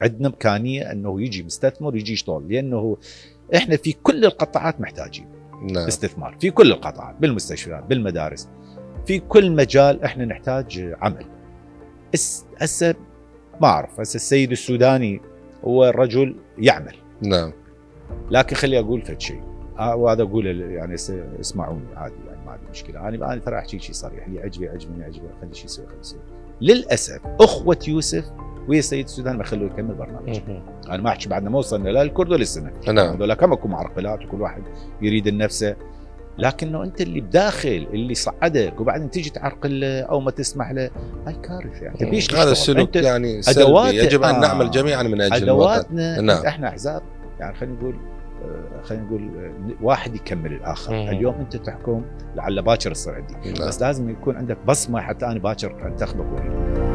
عندنا امكانيه انه يجي مستثمر يجي يشتغل، لانه احنا في كل القطاعات محتاجين استثمار، في كل القطاعات، بالمستشفيات، بالمدارس، في كل مجال احنا نحتاج عمل. هسه ما اعرف، هسه السيد السوداني هو رجل يعمل، نعم، لكن خلي اقول فد شيء وهذا اقول يعني اسمعوني عادي، يعني ما عندي مشكله، انا ترى احكي شيء صريح، اللي يعجبني خلي شيء يسوي خلي يسوي. للاسف اخوه يوسف ويا السيد السوداني ما خلوه يكمل برنامج. انا ما احكي بعدنا ما وصلنا لا الكرد ولا السنه، نعم، هذول كم اكو معرقلات وكل واحد يريد النفسه، لكنه انت اللي بداخل اللي صعدك وبعدين تيجي تعرقل له او ما تسمح له، هاي كارثه. يعني تبيش هذا السلوك يعني سلبي، يجب ان نعمل جميعا من اجل ادواتنا. نعم. احنا احزاب، يعني خلينا نقول واحد يكمل الاخر. اليوم انت تحكم لعل باكر تصير عندي، بس لازم يكون عندك بصمه حتى انا باكر انتخبك.